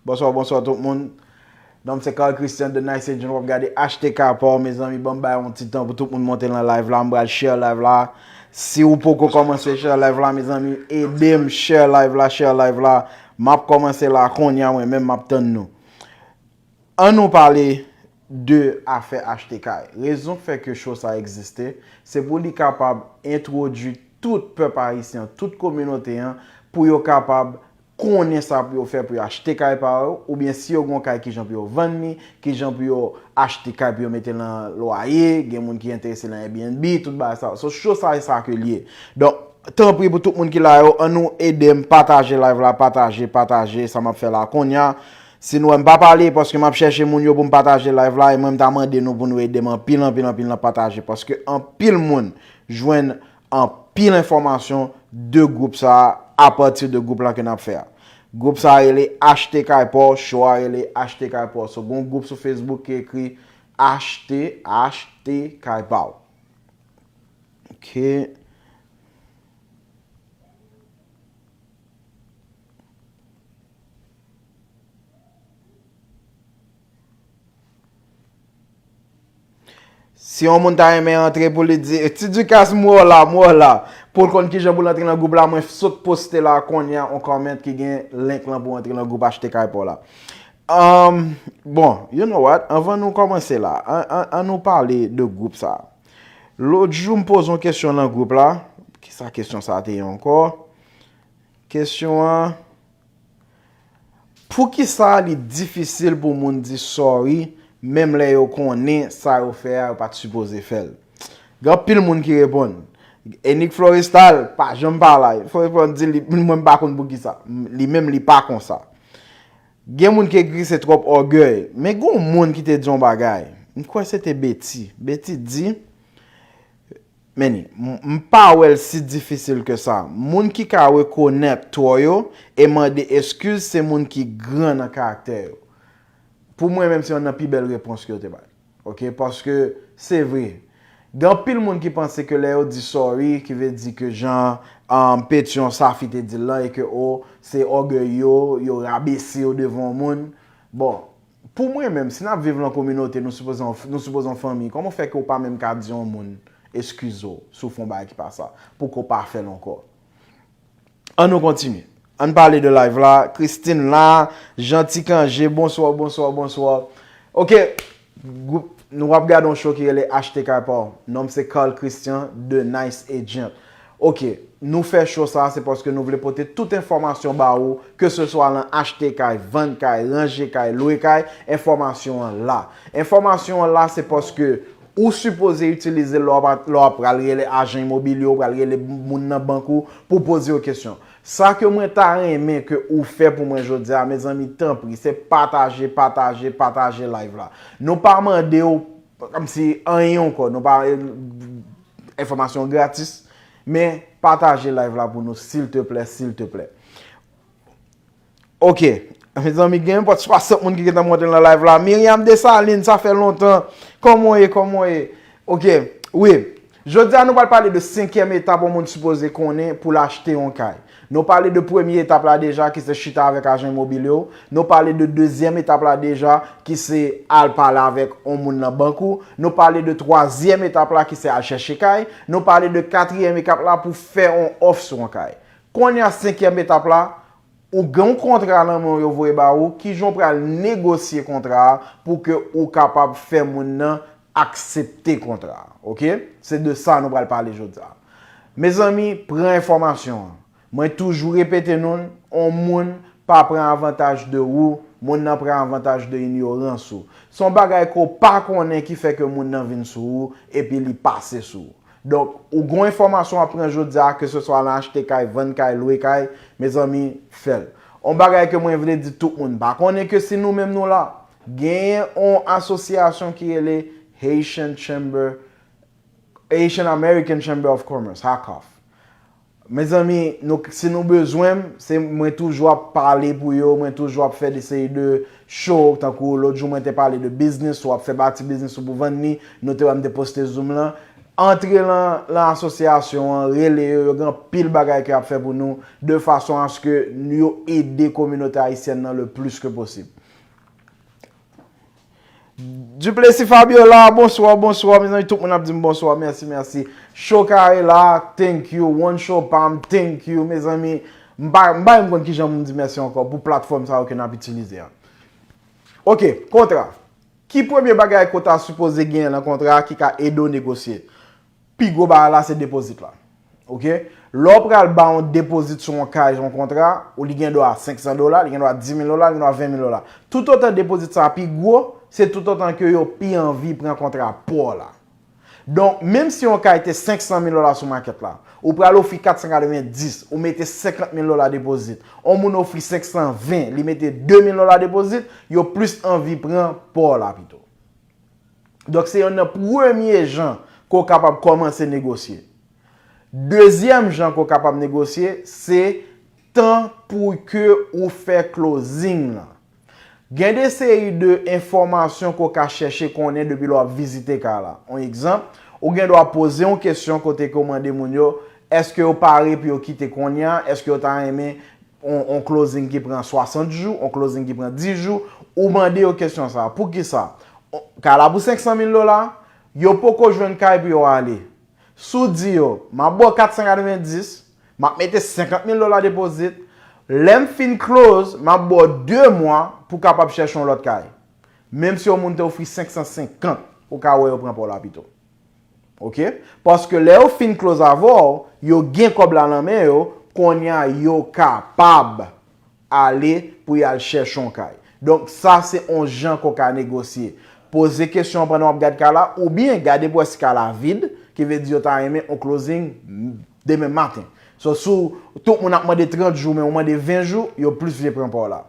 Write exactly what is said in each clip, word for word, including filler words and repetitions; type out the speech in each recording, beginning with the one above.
Bonswa, bonswa tout moun. Non m se Carl Christian de Nice Agent. W ap gade Achte Kay Pa W. Mezanmi, ban m bay yon ti tan pou tout moun monte nan live la. M pral share live la. Si w poko kòmanse share live la, mezanmi, ede m share live la, share live la. M ap kòmanse la kounye a, mwen menm m ap tann nou. An nou pale de afè achte kay. Rezon k fè ke show sa egziste, se pou li kapab entwodui tout pèp ayisyen, tout kominote an, pou yo kapab konnen sa pou yo fè pou yo achte kay pa yo, oubyen si yo gen yon kay, kijan pou yo vann li, kijan pou yo achte kay pou yo mete l nan lwaye, gen moun ki enterese nan Airbnb, tout bagay sa. So, show sa, e sa ke l ye. Donk, tanpri pou tout moun ki la yo, an nou ede m pataje live la, pataje, pataje, sa m ap fè la kounye a. Si nou wè m pa pale, paske m ap chèche moun yo pou m pataje live la, e mwen m ta mande nou pou nou ede m anpil, anpil, anpil nan pataje, paske anpil moun jwenn anpil enfòmasyon de gwoup sa a, apati de gwoup la ke n ap fè a. Gwoup sa a rele Achte Kay Pa W, show a rele Achte Kay Pa W. So, gon gwoup sou Facebook ki ekri Achte, Achte Kay Pa W. Ok. Si yon moun ta renmen antre pou li di, Ti Ducasse, m wè w la, m wè w la. Pou l konn kijan pou l antre nan gwoup la, mwen sot poste la kounye a yon comment ki gen link lan pou antre nan gwoup Achte Kay Pa W la. Um, bon, you know what? Anvan nou kòmanse la, an, an, an nou pale de gwoup sa. Lòt jou, m poze yon kesyon nan gwoup la. Kisa kesyon sa te ye ankò? Kesyon an, poukisa li difisil pou moun di sorry, menm lè yo konnen sa yo fè a, yo pa t sipoze fè l? Gen anpil moun ki reponn. Enik Florestal, pa janm pa la. Florestal di li, mwen m pa konn poukisa. Li menm, li pa konsa. Gen moun ki ekri se twòp ògèy. Men gen yon moun ki te di yon bagay. M kwè se te Betty. Betty di, Meni, m m pa wè l si difisil ke sa. Moun ki ka rekonèt tò yo e mande eskiz se moun ki gran nan karaktè yo. Pou mwen menm, se youn nan pi bèl repons ke yo te bay. Ok, paske se vre. Gen anpil moun ki panse ke lè yo di sorry, ki vle di ke jan um, Petion Safi te di l lan, e ke o, se ògèy yo, yo rabese yo devan yon moun. Bon, pou mwen menm, si n ap viv lan kominote, nou sipoze an, nou sipoze an fanmi. Kòman w fè ke w pa menm ka di yon moun eskize w si w fè yon bagay ki pa sa, pou ke w pa fè l ankò? An nou kontinye. An pale de live la. Christine la, Jean Ti Cangé, bonswa, bonswa, bonswa. Ok, gwoup, nou ap gade yon show ki rele Achte Kay Pa W. Non m se Carl Christian de Nice Agent. Ok, nou fè show sa, se paske nou vle pote tout enfòmasyon ba ou, ke se swa lan achte kay, vann kay, ranje kay, lwe kay, enfòmasyon an la. Enfòmasyon an la, se paske ou sipoze itilize l lè w ap, lè w ap pral rele ajan imobilye, ou pral rele moun nan bank ou, pou poze yo kesyon. Sa ke mwen ta renmen ke ou fè pou mwen jodi a, mezanmi, tanpri, se pataje, pataje, pataje live la. Nou pa mande w kòmsi anyen ankò, nou pa, enfòmasyon gratis, men pataje live la pou nou, silteplè, silteplè. Ok. Mezanmi, gen pòt swasant moun ki gentan monte nan live la. Myriam Dessalines, sa fè lontan. Kòman w ye, kòman w ye? Ok, wi. Jodi a, nou pral pale de senkyèm etap yon moun sipoze konnen pou l achte yon kay. Nou pale de premye etap la deja, ki se chita avèk ajan imobilye w. Nou pale de dezyèm etap la deja, ki se al pale avèk yon moun nan bank ou. Nou pale de twazyèm etap la, ki se al chèche kay. Nou pale de katriyèm etap la pou fè yon òf sou yon kay. Kounye a, senkyèm etap la, ou gen yon kontra nan men w, yo voye ba ou, kijan w pral negosye kontra a pou ke ou kapab fè moun nan aksepte kontra a, ok? Se de sa nou pral pale jodi a. Mezanmi, pran enfòmasyon an. Mwen toujou repete nou l, on moun pa pran avantaj de ou, moun nan pran avantaj de inyorans ou. Se yon bagay ke w pa konnen ki fè ke moun nan vin sou ou, epi li pase sou ou. Donk, ou gon enfòmasyon w ap pran jodi a, ke se swa nan achte kay, vann kay, lwe kay, mezanmi, fè l. On bagay ke mwen vle di tout moun, pa konnen ke si nou menm nou la, genyen on asosyasyon ki rele Haitian Chamber, Haitian American Chamber of Commerce, HACOF. Mezanmi, nou, si nou bezwen m, se mwen toujou ap pale pou yo, mwen toujou ap fè de seri de show, tankou lòt jou mwen te pale de biznis, ou ap fè bati biznis ou pou vann li, nou te wè m te poste Zoom lan. Antre lan, lan asosyasyon an, rele yo, yo gen anpil bagay ke y ap fè pou nou, de fason aske yo ede kominote ayisyèn nan le plis ke posib. Duplessis Fabiola, bonswa, bonswa, mezanmi, tout moun ap di m bonswa, mèsi, mèsi. Show Kare la, thank you. One Show Pam, thank you, mezanmi. M pa, m pa menm konn kijan pou m di mèsi ankò pou platfòm sa yo ke n ap itilize a. Ok, kontra. Ki premye bagay ke w ta sipoze genyen lan kontra a ki ka ede w negosye? Pi gwo bagay la se depozit la. Ok? Lè w pral ba yon depozit sou yon kay, yon kontra, ou li gen dwa senk san dola, li gen dwa dis mil dola, li gen dwa ven mil dola. Toutotan depozit sa a pi gwo, se toutotan ke yo pi anvi pran kontra pa w la. Donk, menm si yon kay te senk san mil dola sou makèt la, ou pral ofri kat san katrevenndis, ou mete senkant mil dola depozit, yon moun ofri senk san ven, li mete de mil dola depozit, yo plis anvi pran pa w la pito. Donk, se yonn nan premye jan ke w kapab kòmanse negosye. Dezyèm jan ke w kapab negosye, se tan pou ke ou fè closing lan. Gen de seri de enfòmasyon ke w ka chèche konnen depi lè w ap vizite kay la. Yon egzanp, ou gen dwa poze yon kesyon kote ke w mande moun yo, èske yo pare pou yo kite kounye a, èske yo ta renmen yon, yon closing ki pran swasant jou, yon closing ki pran dis jou, ou mande yo kesyon sa a. Poukisa? Kay la pou senk san mil dola, yo poko jwenn kay pou yo ale. Si w di yo, m ap ba w kat san katrevenndis, m ap mete senkant mil dola depozit, lè m fin close, m ap ba w de mwa pou w kapab chèche yon lòt kay. Menm si yon moun te ofri senk san senkant, ou ka wè yo pran pa w la pito. Ok? Paske lè yo fin close avè w, yo gen kòb la nan men yo, kounye a yo kapab ale pou y al chèche yon kay. Donk, sa se yon jan ke w ka negosye. Poze kesyon pandan w ap gad kay la, oubyen gade pou wè si kay la vid, ki vle di yo ta renmen yon closing demen maten. So, si w, tout moun ap mande trant jou, men ou mande ven jou, yo plis vle pran pa w la.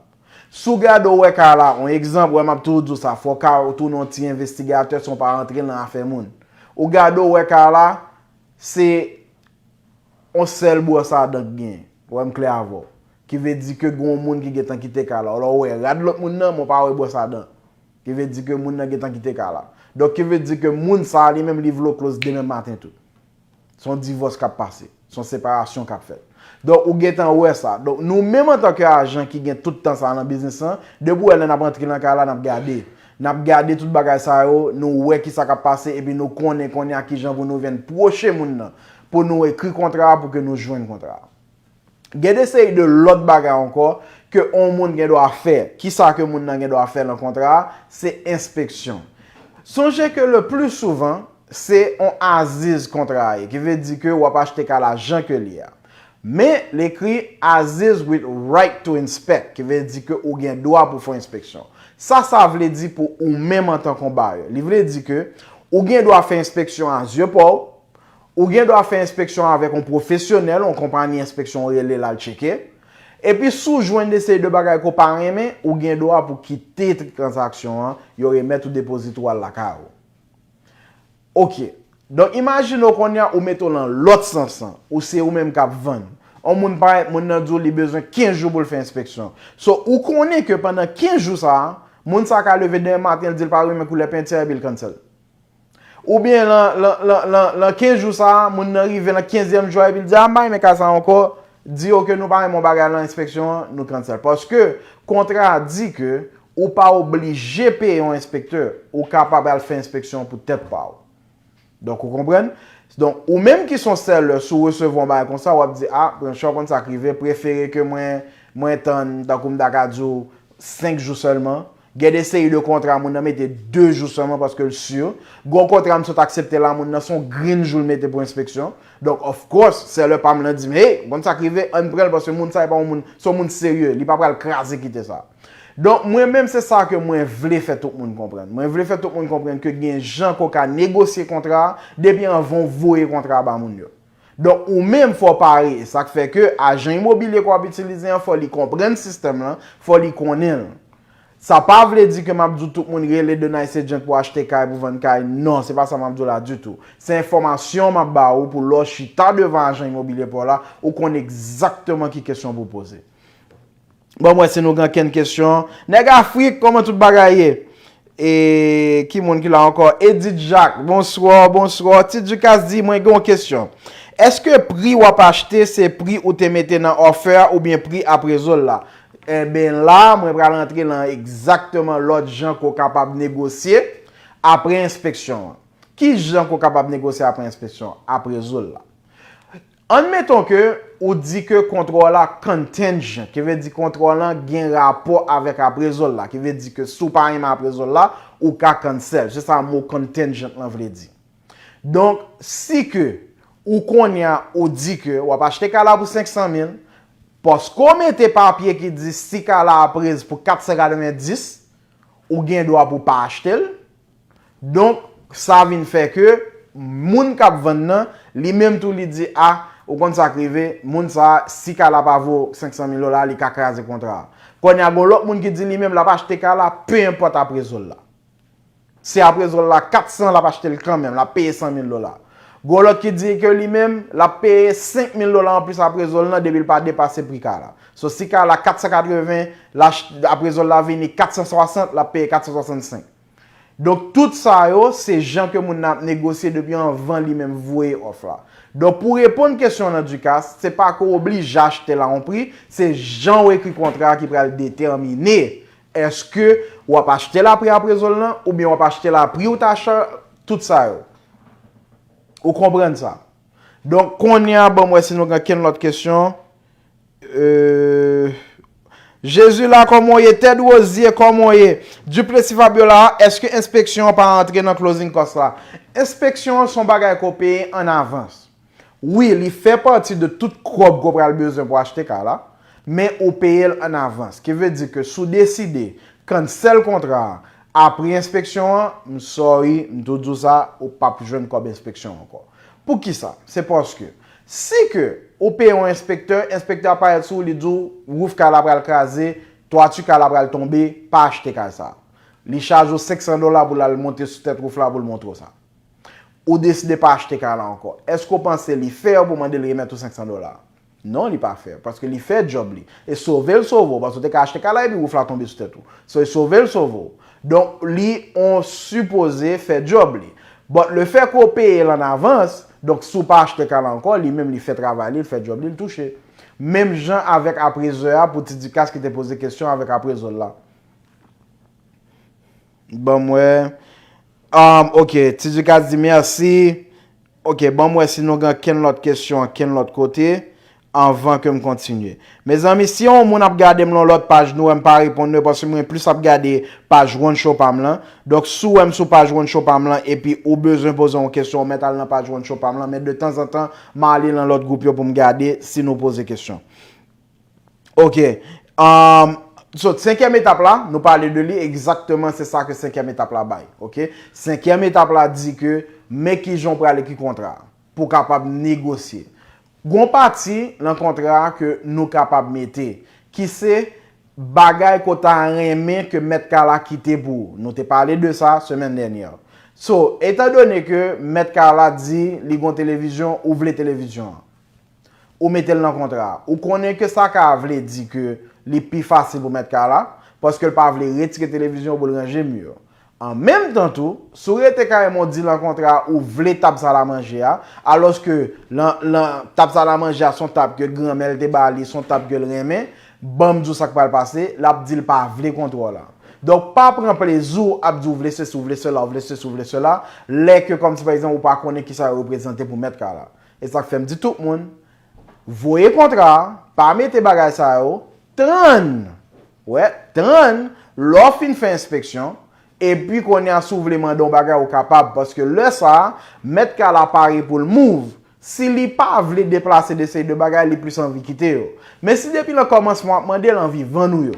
Si w gade w wè kay la, yon egzanp, wè m ap toujou di w sa, fò w ka tounen yon ti envestigatè san w pa rantre nan afè moun. Ou gade w wè kay la, se yon sèl bwòs a dan k genyen. Wè m klè avè w. Ki vle di ke gen yon moun ki gentan kite kay la. Lè w wè rad lòt moun nan, men w pa wè bwòs a dan. Ki vle di ke moun nan gentan kite kay la. Donk, ki vle di ke moun sa a li menm li vle w close demen maten tou. Se yon divòs k ap pase. Se yon separasyon k ap fèt. Donk, ou gentan wè sa. Donk, nou menm antanke ajan ki gen tout tan sa a nan biznis lan, depi w wè lè n ap antre nan kay la, n ap gade. N ap gade tout bagay sa yo, nou wè kisa k ap pase, epi nou konnen kounye a kijan pou nou vin pwoche moun nan, pou nou ekri kontra a, pou ke nou jwenn kontra a. Gen de seri de lòt bagay ankò ke yon moun gen dwa fè. Kisa ke moun nan gen dwa fè nan kontra a? Se enspeksyon. Sonje ke le pli souvan, se yon aziz kontra a ye, ki vle di ke w ap achte kay la jan ke l ye a. Men, l ekri as is with right to inspect, ki vle di ke ou gen dwa pou fè yon enspeksyon. Sa sa vle di pou ou menm antanke yon bayè? Li vle di ke ou gen dwa fè enspeksyon a zye pa w, ou gen dwa fè enspeksyon avèk yon pwofesyonèl, yon konpayi enspeksyon ou rele l al tcheke. Epi si w jwenn de seri de bagay ke w pa renmen, ou gen dwa pou kite tranzaksyon an, yo remèt ou depozit ou al lakay ou. Ok. Donk, imajine w kounye a ou mete w nan lòt sans lan, ou se ou menm k ap vann. Yon moun parèt, moun nan di w li bezwen kenz jou pou l fè enspeksyon. So, ou konnen ke pandan kenz jou sa a, moun sa a ka leve demen maten, l di l pa renmen koulè penti a, epi l cancel. Oubyen lan, lan, lan, lan, lan kenz jou sa a, moun nan rive nan kenzyèm jou a, epi l di, a, m pa renmen kay sa a ankò, di yo ke nou pa renmen yon bagay lan enspeksyon an, nou cancel. Paske kontra a di ke ou pa oblije peye yon enspektè, ou kapab al fè enspeksyon an pou tèt pa w. Donk, ou konprann? Donk, ou menm ki se yon seller, si w resevwa yon bagay konsa, w ap di, a, Brancho, w konn sa k rive, prefere ke mwen, mwen tann, tankou m ta ka di w, senk jou sèlman. Gen de seri de kontra, moun nan mete de jou sèlman paske l si. Gen yon kontra m sot aksepte la, moun nan se yon grenn jou l mete pou enspeksyon. Donk, of course, seller pa m lan di m, hey, w konn sa k rive, ann pran l paske moun sa a pa yon moun, se yon moun serye, li pa pral kraze kite sa. Donk, mwen menm, se sa ke mwen vle fè tout moun konprann. Mwen vle fè tout moun konprann ke gen jan ke w ka negosye kontra a depi anvan w voye kontra a ba moun yo. Donk, ou menm, fò w pare. E sa k fè ke ajan imobilye ke w ap itilize an, fò li konprann sistèm lan, fò li konnen l. Sa pa vle di ke m ap di w tout moun rele The Nice Agent pou achte kay, pou vann kay. Non, se pa sa m ap di w la ditou. Se enfòmasyon m ap ba ou pou lè w chita devan ajan imobilye pa w la, ou konn egzakteman ki kesyon pou w poze. Bon, mwen, si nou gen kenn kesyon. Nèg Afrik, kòman tout bagay ye? E ki moun ki la ankò? Edith Jacques, bonswa, bonswa. Ti Ducasse di, mwen gen yon kesyon. Èske pri w ap achte se pri ou te mete nan offer a oubyen pri appraisal la? Enben la, mwen pral antre nan egzakteman lòt jan ke w kapab negosye apre enspeksyon an. Ki jan ke w kapab negosye apre enspeksyon an? Appraisal la. Admeton ke ou di ke kontra w la contingent, ki vle di kontra w lan gen rapò avèk appraisal la, ki vle di ke si w pa renmen appraisal la, ou ka cancel. Se sa mo contingent lan vle di. Donk, si ke ou kounye a ou di ke w ap achte kay la pou senk san mil, paske w mete papye ki di si kay la appraise pou kat san katrevenndis, ou gen dwa pou w pa achte l. Donk, sa vin fè ke moun k ap vann nan, li menm tou li di, a, ou konn sa k rive, moun sa a, si kay la pa vo senk san mil dola, li ka kraze kontra a. Kounye a, gen lòt moun ki di li menm l ap achte kay la, pe enpòt appraisal la. Si appraisal la kat san, l ap achte l kanmenm, l ap peye san mil dola. Gen lòt ki di ke li menm, l ap peye senk mil dola anplis appraisal lan depi l pa depase pri kay la. So, si kay la kat san katreven, l ach-, appraisal la vini kat san swasant, l ap peye kat san swasannsenk. Donk, tout sa yo, se jan ke moun nan ap negosye depi anvan li menm voye offer la. Donk, pou reponn kesyon w nan Ducasse, se pa ke w oblije achte l a yon pri, se jan w ekri kontra a ki pral detèmine èske w ap achte l apre appraisal lan oubyen w ap achte l a pri w ta achte, tout sa yo. Ou konprann sa? Donk, kounye a, ban m wè si nou gen kenn lòt kesyon. Euh, Jezi la, kòman w ye? Ted Rosier, kòman w ye? Duplessis Fabiola, èske enspeksyon an pa antre nan closing cost la? Enspeksyon an se yon bagay ke w peye an avans. Wi, li fè pati de tout kòb ke w pral bezwen pou achte kay la, men ou peye l an avans. Ki vle di ke si w deside cancel kontra a apre enspeksyon an, m sorry, m tou di w sa, ou p ap jwenn kòb enspeksyon ankò. Poukisa? Se paske, si ke ou peye yon enspektè, enspektè a parèt sou ou, li di w, wouf kay la pral kraze, twati kay la pral tonbe, pa achte kay sa. Li chaje w senk san dola pou l al monte sou tèt wouf la pou l montre w sa. Ou deside pa achte kay la ankò. Èske w panse li fè pou w mande l remèt ou senk san dola? Non, li pa fè, paske li fè djòb li. E sove l sove w, paske w te ka achte kay la epi wouf la tonbe sou tèt ou. So, e sove l sove w. Donk, li on sipoze fè djòb li. But le fait ke w peye l an avans, donk, si w pa achte kay la ankò, li menm li fè travay li, li fè djòb li, li touche. Menm jan avèk appraisal a pou Ti Ducasse ki te poze kesyon avèk appraisal la. Ban m wè. Um, ok, Ti Ducasse di mèsi. Ok, ban m wè si nou gen kenn lòt kesyon, kenn lòt kote, anvan ke m kontinye. Mezanmi, si yon moun ap gade m lan lòt paj, nou wè m pa reponn nou, paske mwen plis ap gade paj One Show pa m lan. Donk, si w wè m sou paj One Show pa m lan, epi ou bezwen poze yon kesyon, ou mèt al nan paj One Show pa m lan, men de tanzantan, m ale nan lòt gwoup yo pou m gade si nou poze kesyon. Ok. Um, so, senkyèm etap la, nou pale de li egzakteman, se sa ke senkyèm etap la bay. Ok? Senkyèm etap la di ke men kijan w pral ekri kontra a pou w kapab negosye. Gon pati nan kontra a ke nou kapab mete, ki se bagay ke w ta renmen ke mèt kay la kite pou ou. Nou te pale de sa semèn dènyè. So, etandone ke mèt kay la di li gon televizyon, ou vle televizyon an. Ou mete l nan kontra a. Ou konnen ke sa ka vle di ke li pi fasil pou mèt kay la, paske l pa vle retire televizyon pou l ranje mi yo. An menm tan tou, si w rete kay mwen w di lan kontra a ou vle tab salamanje a, alòske lan, lan, tab salamanje a se yon tab ke granmè l te ba li, se yon tab ke l renmen, ban m di w sa k pral pase, l ap di l pa vle kontra w la. Donk, pa pran plezi w ap di w vle sesi, w vle sela, w vle sesi, w vle sela, lè ke kòmsi pa egzanp ou pa konnen kisa yo reprezante pou mèt kay la. E sa k fè m di tout moun, voye kontra a, pa mete bagay sa yo, tann, wè, tann, lè w fin fè enspeksyon, epi kounye a si w vle mande yon bagay ou kapab, paske lè sa a, mèt kay la pare pou l move, si li pa vle deplase de seri de bagay, li plis anvi kite yo. Men si depi nan kòmansman w ap mande l, anvi vann ou yo.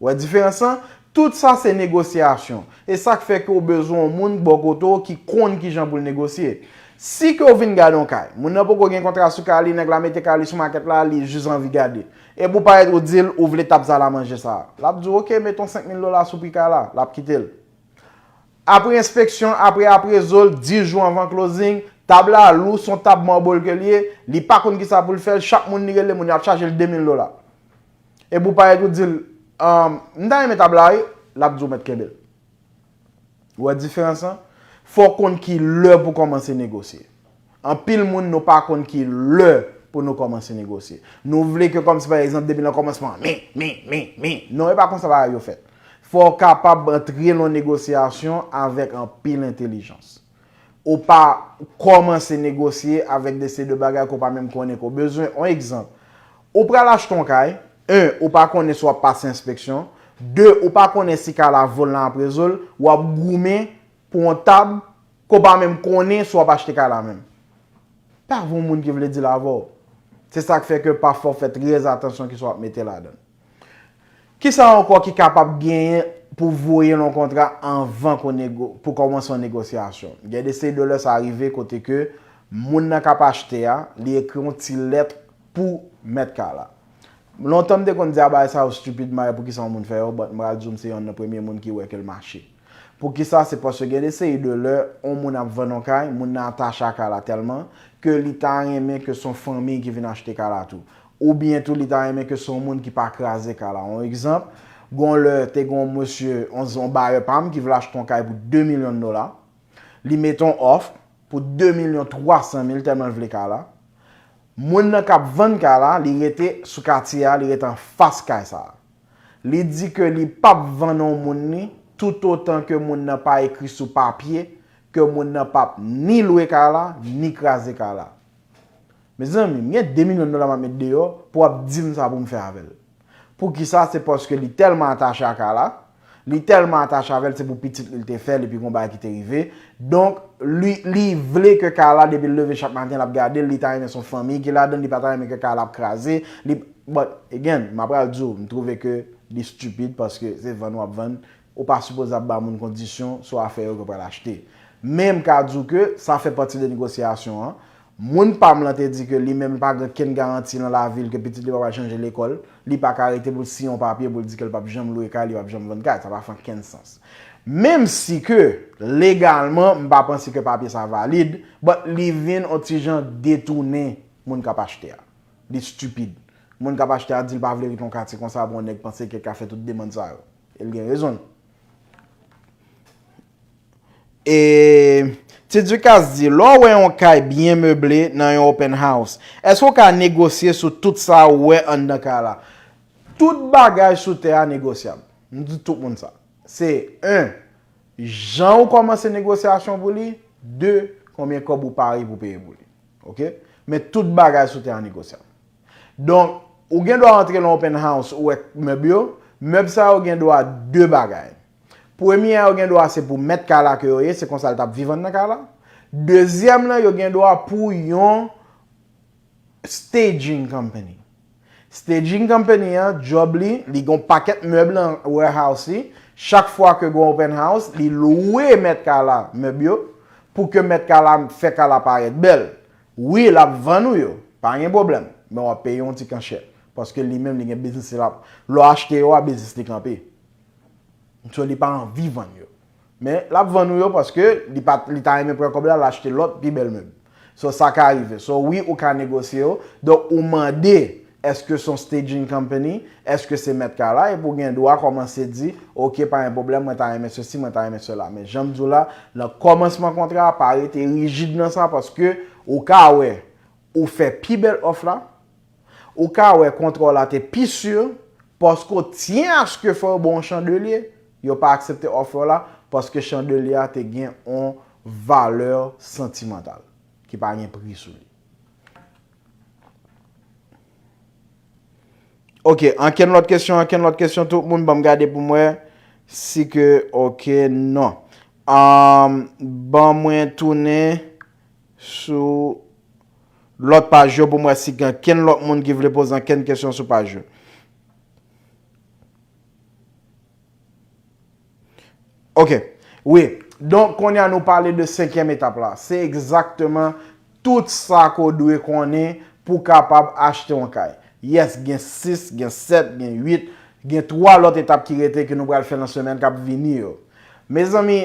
Wè diferans lan? Tout sa se negosyasyon. E sa k fè ke w bezwen yon moun bò kote w ki konn kijan pou l negosye. Si ke w vin gade yon kay, moun nan poko gen kontra sou kay li, nèg la mete kay li sou makèt la, li jis anvi gade. Epi w parèt ou di l ou vle tab salamanje sa a. L ap di w, "Ok, met yon senk mil dola sou pri kay la." L ap kite l. Apre enspeksyon, apre appraisal, dis jou anvan closing, tab la lou, se yon tab marble ke l ye, li pa konn kisa pou l fè, chak moun li rele, moun yo ap chaje l de mil dola. Epi w parèt ou di l, "Ahn, m ta renmen tab la wi," l ap di w mèt kenbe l. Ou wè diferans lan? Fò w konn ki lè pou kòmanse negosye. Anpil moun, nou pa konn ki lè pou nou kòmanse negosye. Nou vle ke kòmsi pa egzanp depi nan kòmansman, men, men, men, men. Non, e pa konsa bagay yo fèt. Fò w kapab antre nan negosyasyon avèk anpil entèlijans. Ou pa kòmanse negosye avèk de seri de bagay ke w pa menm konnen ke w bezwen. On egzanp, ou pral achte yon kay, en, ou pa konnen si w ap pase enspeksyon, de, ou pa konnen si kay la vo l nan apre zo l, w ap goumen pou yon tab ke w pa menm konnen si w ap achte kay la menm. Pa gen yon moun ki vle deal avè w. Se sa k fè ke pafwa w fè trè atansyon ki sa w ap mete ladan l. Kisa ankò ki kapab genyen pou voye l yon kontra anvan ke w nego-, pou kòmanse yon negosyasyon? Gen de seri de lè sa rive kote ke moun nan k ap achte a, li ekri yon ti lèt pou mèt kay la. Lontan m te konn di a bagay sa yo stupid, m pa wè poukisa yon moun fè yo, but m pral di w m se yonn nan premye moun ki wè ke l mache. Poukisa? Se paske gen de seri de lè, yon moun ap vann yon kay, moun nan atache a kay la tèlman ke li ta renmen ke se yon fanmi ki vin achte kay la tou. Oubyen tou, li ta renmen ke se yon moun ki pa kraze kay la. Yon egzanp, gon lè, te gon mesye, yon, yon bayè pa m ki vle achte yon kay pou de milyon dola. Li mete yon òf pou de milyon twa san mil tèlman l vle kay la. Moun nan k ap vann kay la, li rete sou katye a, li rete anfas kay sa a. Li di ke li p ap vann yon moun li, toutotan ke moun nan pa ekri sou papye ke moun nan p ap ni lwe kay la, ni kraze kay la. Mezanmi, m gen de milyon dola m ap met deyò pou w ap di m sa pou m fè avè l. Poukisa? Se paske li tèlman atache a kay la, li tèlman atache avè l, se pou pitit li l te fè l, epi gon bagay ki te rive. Donk, li, li vle ke kay la, depi l leve chak maten, l ap gade l, li ta renmen se yon fanmi ki ladan l, li pa ta renmen ke kay la ap kraze. Li, but, again, m ap pral di w, m twouve ke li stupid paske se vann w ap vann. Ou pa sipoze ap ba moun kondisyon sou afè yo ke w pral achte. Men m ka di w ke sa fè pati de negosyasyon an. Moun pa m lan te di ke li menm li pa gen okenn garanti nan lavi l ke pitit li pa pral chanje lekòl, li pa ka rete pou l siyen yon papye pou l di ke l p ap janm lwe kay, li p ap janm vann kay. Sa pa fè okenn sans. Menm si ke, legalman, m pa panse ke papye sa valid, but li vin yon ti jan detounen moun k ap achte a. Li stupid. Moun k ap achte a di l pa vle rete yon katye konsa pou yon nèg panse ke l ka fè tout demann sa yo. E l gen rezon l. E Ti Ducasse di, lè w wè yon kay byen meble nan yon open house, èske w ka negosye sou tout sa ou wè anndan kay la? Tout bagay sou tè a negosyab. M di tout moun sa. Se, en, jan ou kòmanse negosyasyon pou li, de, konbyen kòb ou pare pou peye pou li. Oke? Men tout bagay sou tè a negosyab. Donk, ou gen dwa antre nan open house, ou wè mèb yo, mèb sa yo gen dwa de bagay. Premye a, yo gen dwa se pou mèt kay la ke yo ye, se konsa l t ap viv anndan kay la. Dezyèm nan, yo gen dwa pou yon staging company. Staging company an, djòb li, li gen yon pakèt mèb nan warehouse li. Chak fwa ke gen yon open house, li lwe mèt kay la mèb yo pou ke mèt kay la fè kay la parèt bèl. Wi, l ap vann ou yo, pa gen pwoblèm, men w ap peye yon ti kanchè. Paske li menm, li gen biznis li l ap, lè w achte yo a, biznis li kanpe. So, li pa anvi vann yo. Men, l ap vann ou yo paske li pa, li ta renmen pran kòb la, l achte lòt, pi bèl mèb. So, sa ka rive. So, wi, ou ka negosye yo. Donk, ou mande, èske se yon staging company? Èske se mèt kay la? Epi w gen dwa kòmanse di, oke, pa gen pwoblèm, mwen ta renmen sesi, mwen ta renmen sela. Men, jan m di w la, nan kòmansman kontra a, pa rete rijid nan sa, paske ou ka wè, ou fè pi bèl òf la, ou ka wè kontra w la te pi si, paske w tyen aske fò yo ba w yon chandelye, yo pa aksepte òf la, paske chandelye a te gen yon valè santimantal, ki pa gen pri sou li. Ok, ankenn lòt kesyon, ankenn lòt kesyon, tout moun, ban m gade pou m wè si ke, ok, non. Um, ban mwen tounen sou lòt paj yo pou m wè si gen kenn lòt moun ki vle poze ankenn kesyon sou paj yo. Ok. Wi. Donk, kounye a nou pale de senkyèm etap la. Se egzakteman tout sa ke w dwe konnen pou w kapab achte yon kay. Yes, gen sis, gen sèt, gen uit, gen twa lòt etap ki rete ke nou pral fè nan semèn k ap vini yo. Mezanmi,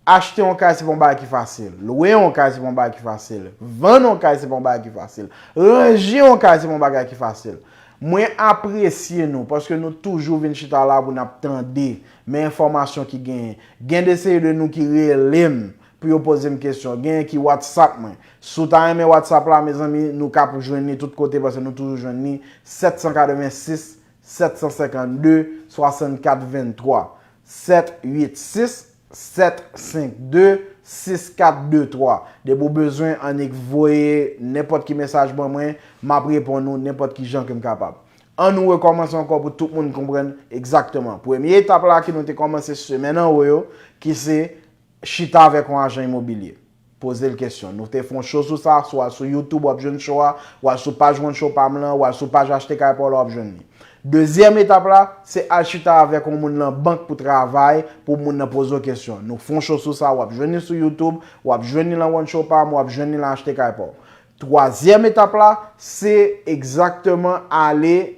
achte yon kay, se pa yon bagay ki fasil. Lwe yon kay, se pa yon bagay ki fasil. Vann yon kay, se pa yon bagay ki fasil. Ranje yon kay, se pa yon bagay ki fasil. Mwen apresye nou paske nou toujou vin chita la pou n ap tande men enfòmasyon ki genyen. Gen de seri de nou ki rele m pou yo poze m kesyon. Genyen ki WhatsApp mwen. Si w ta renmen WhatsApp la, mezanmi, nou ka jwenn li tout kote paske nou toujou jwenn li sèt san katrevensis, sèt san senkannde, swasannkat venntwa. Sèt uit sis, sèt senk de, sis kat de twa. Depi w bezwen, annik voye nenpòt ki mesaj ban mwen, m ap reponn ou nenpòt ki jan ke m kapab. Ann nou rekòmanse ankò pou tout moun konprann egzakteman. Premye etap la ke nou te kòmanse semèn anwo yo, ki se chita avèk yon ajan imobilye. Poze l kesyon. Nou te fè yon show sou sa, sou al sou YouTube, w ap jwenn show a, w al sou paj One Show pa m lan, w al sou paj Achte Kay Pa W la, w ap jwenn li. Dezyèm etap la, se al chita avèk yon moun nan bank pou travay, pou moun nan poze w kesyon. Nou fè yon show sou sa, w ap jwenn li sou YouTube, w ap jwenn li lan One Show pa m, w ap jwenn li lan Achte Kay Pa W. Twazyèm etap la, se egzakteman ale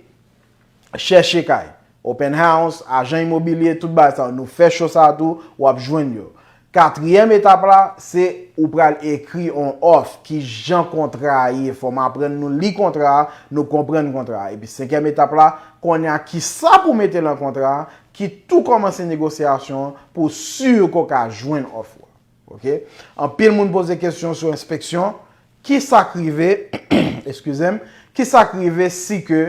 chèche kay. Open house, ajan imobilye, tout bagay sa yo. Nou fè show sa a tou, w ap jwenn yo. Katriyèm etap la, se ou pral ekri yon òf, ki jan kontra a ye. Fò m aprann nou li kontra a, nou konprann kontra a. Epi senkyèm etap la, konnen a kisa pou mete lan kontra a, ki tou kòmanse negosyasyon an pou si ke w ka jwenn òf ou a. Oke? Anpil moun poze kesyon sou enspeksyon. Kisa k rive, eskize m, kisa k rive si ke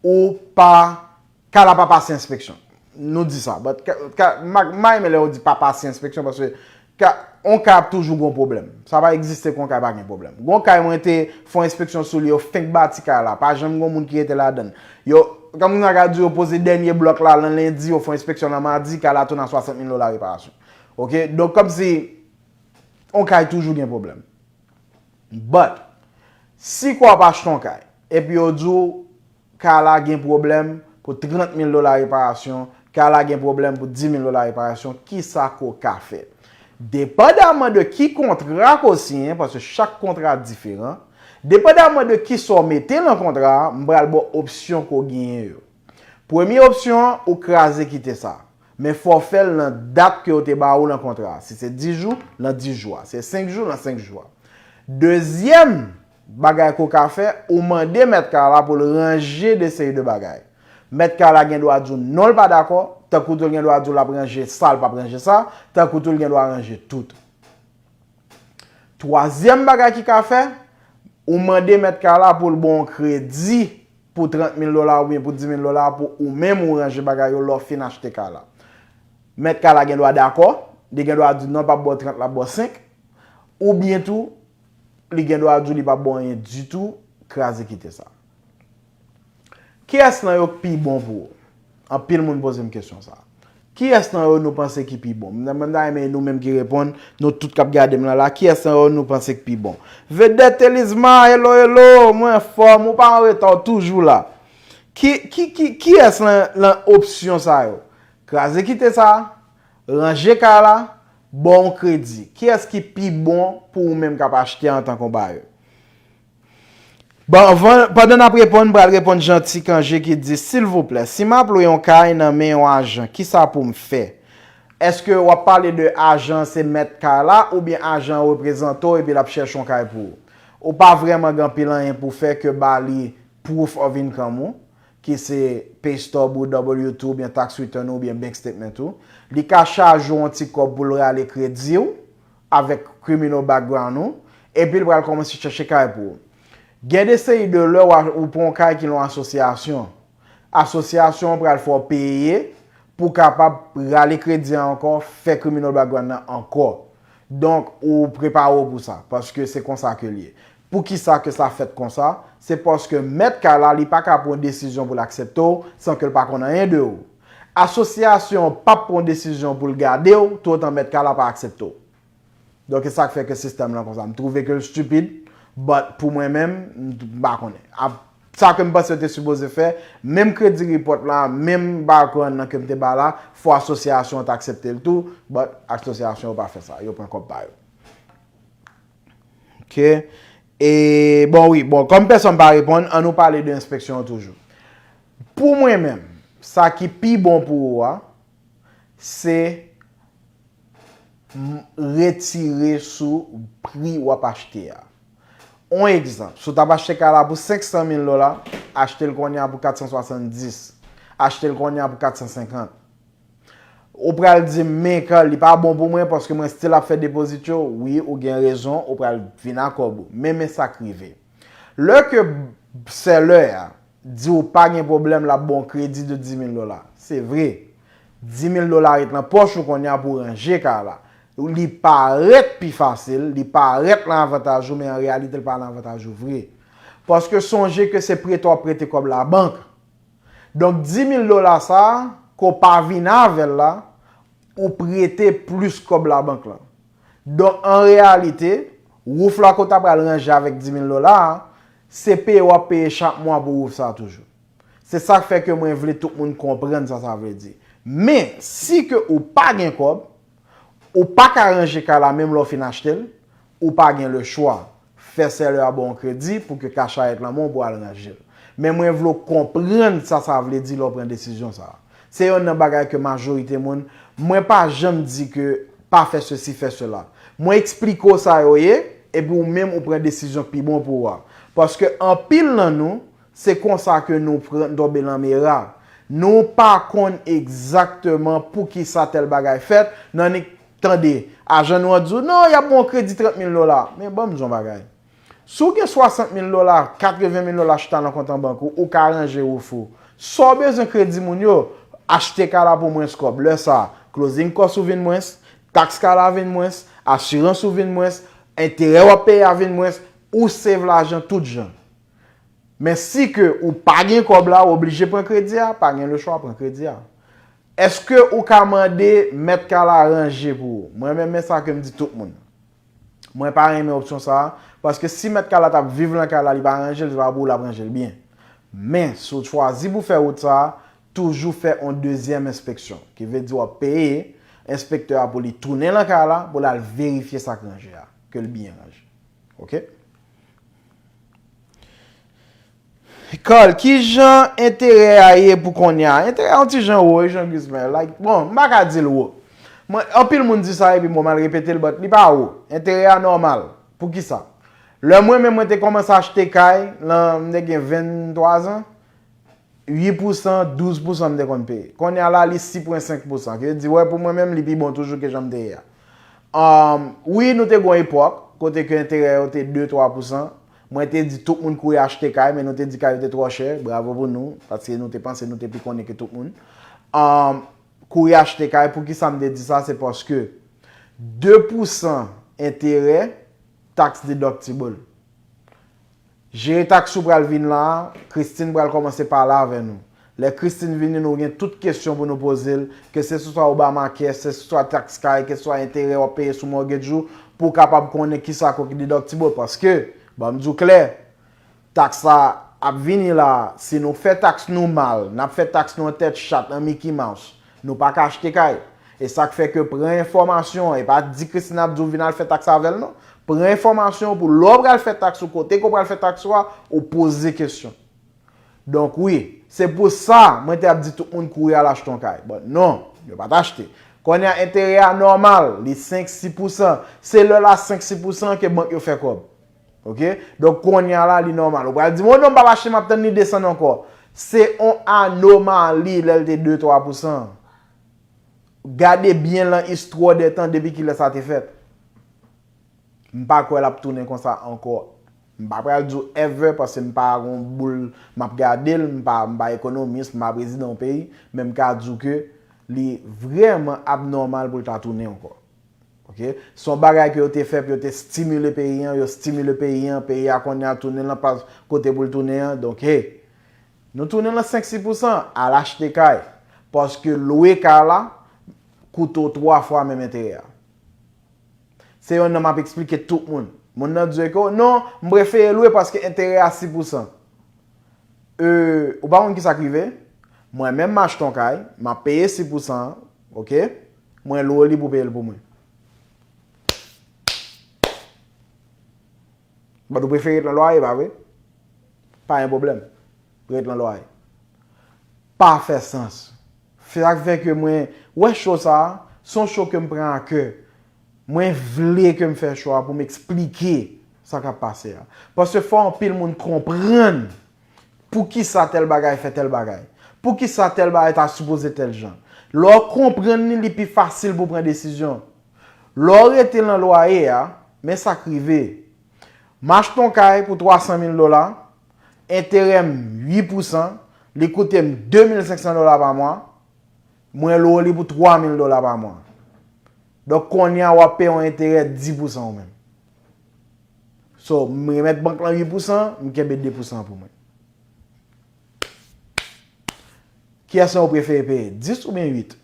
ou pa, kay la pa pase enspeksyon? Nou di sa, but ka, ka, m, m renmen lè yo di pa pase enspeksyon paske ka, yon kay ap toujou gon pwoblèm. Sa pa egziste ke yon kay pa gen pwoblèm. Gon kay mwen te fè yon enspeksyon sou li, yo fenk bati kay la, pa janm gon moun ki rete ladann. Yo, kòm moun nan ka di yo poze dènye blòk la lan lendi, yo fè yon enspeksyon lan madi, kay la tounen a swasant mil dola reparasyon. Oke? Donk, kòmsi, yon kay toujou gen pwoblèm. But, si ke w ap achte yon kay, epi yo di w kay la gen pwoblèm pou trant mil dola reparasyon, kay la gen pwoblèm pou dis mil dola reparasyon, kisa ke w ka fè? Depandaman de ki kontra ke w siyen, paske chak kontra diferan, depandaman de kisa w mete lan kontra a, m pral ba w opsyon ke w genyen yo. Premye opsyon an, ou kraze kite sa. Men fò w fè l nan dat ke yo te ba ou nan kontra a. Si se dis jou, nan dis jou a. Si se senk jou, nan senk jou a. Dezyèm bagay ke w ka fè, ou mande mèt kay la pou l ranje de seri de bagay. Mèt kay la gen dwa di w non, l pa dakò, tankou tou l gen dwa di w l ap ranje sa, l p ap ranje sa, tankou tou l gen dwa ranje tout. Twazyèm bagay ki ka fè, ou mande mèt kay la pou l ba w yon kredi pou trant mil dola oubyen pou dis mil dola pou ou menm ou ranje bagay yo lè w fin achte kay la. Mèt kay la gen dwa dakò, li gen dwa di non, l p ap ba w trant, l ap ba w senk, oubyen tou, li gen dwa di w li p ap ba w anyen ditou, kraze kite sa. Kiyès nan yo k pi bon pou ou? Anpil moun poze m kesyon sa. Kiyès nan yo nou panse ki pi bon? M, m ta renmen nou menm ki reponn, nou tout k ap gade m la la, kiyès nan yo nou panse k pi bon? Vedette Elisma, hello, hello, mwen anfòm, ou pa an reta, w toujou la. Ki, ki, ki, kiyès lan, lan opsyon sa yo? Kraze kite sa, ranje kay la, ba w yon kredi. Kiyès ki pi bon pou ou menm k ap achte antanke yon bayè? Bon, anvan, pandan n ap reponn, m pral reponn Jeanty Cangé ki di, silvouplè, si m ap lwe yon kay nan men yon ajan, kisa pou m fè? Èske w ap pale de ajan se mèt kay la oubyen ajan an reprezante w epi l ap chèche yon kay pou ou? Ou pa vrèman gen anpil anyen pou w fè ke ba li proof of income ou, ki se pay stub ou, W two oubyen tax return ou, oubyen bank statement ou. Li ka chaje w yon ti kòb pou l rale kredi w avèk criminal background ou, epi l pral kòmanse chèche kay pou ou. Gen de seri de lè w a, ou pran yon kay ki nan yon asosyasyon. Asosyasyon an pral fè w peye pou w kapab rale kredi a ankò, fè criminal background nan ankò. Donk, ou prepare w pou sa, paske se konsa ke l ye. Poukisa ke sa fèt konsa? Se paske mèt kay la, li pa ka pran yon desizyon pou l aksepte w san ke l pa konn anyen de ou. Asosyasyon an p ap pran yon desizyon pou l gade w, toutotan mèt kay la pa aksepte w. Donk, e sa k fè ke sistèm lan konsa. M twouve ke l stupid, but pou mwen menm, m, m pa konnen. Ap, sa ke m panse yo te sipoze fè, menm kredi report la, menm background nan ke m te ba la, fò asosyasyon an t aksepte l tou, but asosyasyon yo pa fè sa, yo pran kòb pa yo. Oke. E, bon, wi, bon, kòm pèsonn pa reponn, ann nou pale de enspeksyon an toujou. Pou mwen menm, sa ki pi bon pou ou a, se m, retire sou pri w ap achte a. On egzanp, si w t ap achte kay la pou senk san mil dola, achte l kounye a pou kat san swasanndis, achte l kounye a pou kat san senkant. Ou pral di m, men Carl, li pa bon pou mwen paske mwen still ap fè depozit yo. Wi, ou gen rezon, ou pral vin a kòb ou. Men, men sa k rive. Lè ke sèlè a di w pa gen pwoblèm, l ap ba w kredi de dis mil dola. Se vre. Dis mil dola ret nan pòch ou kounye a pou w ranje kay la. Li parèt pi fasil, li parèt nan avantaj ou, men an reyalite l pa nan avantaj ou vre. Paske sonje ke se prete w ap prete kòb labank. Donk, dis mil dola sa a, ke w pa vin avè l la, ou prete plis kòb labank lan. Donk, an reyalite, wouf la ke w ta pral ranje avèk dis mil dola a, se peye w ap peye chak mwa pou wouf sa a toujou. Se sa k fè ke mwen vle tout moun konprann sa sa vle di. Men, si ke ou pa gen kòb, ou pa ka ranje kay la menm lè w fin achte l, ou pa gen le chwa. Fè sèlè a ba w yon kredi pou ke kay sa ret nan men w pou w al ranje l. Men mwen vle w konprann sa sa vle di lè w pran desizyon sa a. Se yonn nan bagay ke majorite moun, mwen pa janm di ke pa fè sesi, fè sela. Mwen eksplike w sa yo ye, epi ou menm ou pran desizyon k pi bon pou ou a. Paske anpil nan nou, se konsa ke nou pran, tonbe nan mera. Nou pa konn egzakteman poukisa tèl bagay fèt, n annik tande ajan nou an di w, non, y ap ba w kredi trant mil dola. Men ban m di w yon bagay. Si w gen swasant mil dola, katreven mil dola chita nan kont an bank ou, ou ka ranje wouf ou. Sa w bezwen kredi moun yo, achte kay la pou mwens kòb. Lè sa a, closing cost ou vin mwens, taks kay la vin mwens, asirans ou vin mwens, enterè w ap peye a vin mwens, ou save lajan tout jan. Men si ke ou pa gen kòb la, ou oblije pran kredi a, pa gen le chwa, pran kredi a. Èske ou ka mande mèt kay la ranje pou ou? Mwen menm, men sa ke m di tout moun. Mwen pa renmen opsyon sa a, paske si mèt kay la t ap viv nan kay la, li pa ranje l, se pa pou ou l ap ranje l byen. Men, si w chwazi pou fè wout sa a, toujou fè yon dezyèm enspeksyon. Ki vle di w ap peye enspektè a pou li tounen nan kay la, pou l al verifye sa k ranje a, ke l byen ranje. Oke? Carl, kijan enterè a ye pou kounye a? Enterè a yon ti jan wo, wi, Jean Gusman. Like, bon, m pa ka di l wo. Mwen, anpil moun di sa, epi bon, m al repete l, but li pa wo. Enterè a nòmal. Poukisa? Lè mwen menm, mwen te kòmanse achte kay, lan m te gen venntwa zan, uit pousan, douz pousan m te konn peye. Kounye a la, li sis pwen senk pousan. Ki vle di, wè, pou mwen menm, li pi bon toujou ke jan m te ye a. Um, wi, nou te gon epòk, kote ke enterè yo te de, twa pousan. Mwen te di tout moun kouri achte kay, men nou te di kay yo te twò chè. Bravo pou nou, paske nou te panse nou te pi konnen ke tout moun. Um, kouri achte kay, poukisa m te di sa? Se paske de pousan enterè, tax deductible. Jere taks ou pral vin la a, Christine pral kòmanse pale avè nou. Lè Christine vini, nou gen tout kesyon pou nou poze l, ke se swa Obamacare, se swa taks kay, ke se swa enterè w ap peye sou mortgage ou, pou w kapab konnen kisa ki deductible. Paske, ban m di w klè, taks la ap vini la a, si nou fè taks nou mal, n ap fè taks nou an tèt chat, an Mickey Mouse, nou pa ka achte kay. E sa k fè ke pran enfòmasyon, e pa di Christine ap di w vin al fè taks avè l non. Pran enfòmasyon pou lè w pral fè taks ou, kote ke w pral fè taks ou a, ou poze kesyon. Donk wi, se pou sa mwen te ap di tout moun kouri al achte yon kay. But non, yo pa t achte. Kounye a enterè a nòmal, li senk, sis pousan. Se lè la senk, sis pousan ke bank yo fè kòb. Oke? Donk kounye a la, li nòmal. Ou pral di m, "Oh non, m p ap achte, m ap tann li desann ankò." Se yon anomali lè l te de, twa pousan. Gade byen lan istwa dè tan depi kilè sa te fèt. M pa kwè l ap tounen konsa ankò. M pa pral di w ever, paske m pa gon boul, m ap gade l, m pa, m pa ekonomis, m pa prezidan yon peyi, men m ka di w ke li vrèman abnòmal pou l ta tounen ankò. Oke? Se yon bagay ke yo te fè pou yo te stimile peyi an, yo stimile peyi an, peyi a kounye a tounen lan pa kote pou l tounen an. Donk, hey, nou tounen lan senk, sis pousan, al achte kay. Paske lwe kay la koute w twa fwa menm enterè a. Se yonn nan m ap eksplike tout moun. Moun nan di ke, "Non, m prefere lwe paske enterè a sis pousan." E, ou pa konn kisa k rive? Mwen menm m achte yon kay, m ap peye sis pousan an, oke? Mwen lwe li pou peye l pou mwen. But ou prefere ret lan lwaye, pa vre? Pa gen pwoblèm. Ret lan lwaye. Pa fè sans. Sa k fè ke mwen wè show sa a, se yon show ke m pran a kè. Mwen vle ke m fè show a pou m eksplike sa k ap pase a. Paske fò anpil moun konprann poukisa tèl bagay fè tèl bagay. Poukisa tèl bagay ta sipoze tèl jan. Lè w konprann li, li pi fasil pou w pran desizyon. Lè w rete nan lwaye a, men sa k rive. M achte yon kay pou twa san mil dola, enterè m uit pousan, li koute m de mil senk san dola pa mwa, mwen lwe li pou twa mil dola pa mwa. Donk, kounye a, w ap peye yon enterè dis pousan ou menm. So, m remèt bank lan uit pousan, m kenbe de pousan pou mwen. Kiyès nan ou prefere peye? Dis oubyen uit?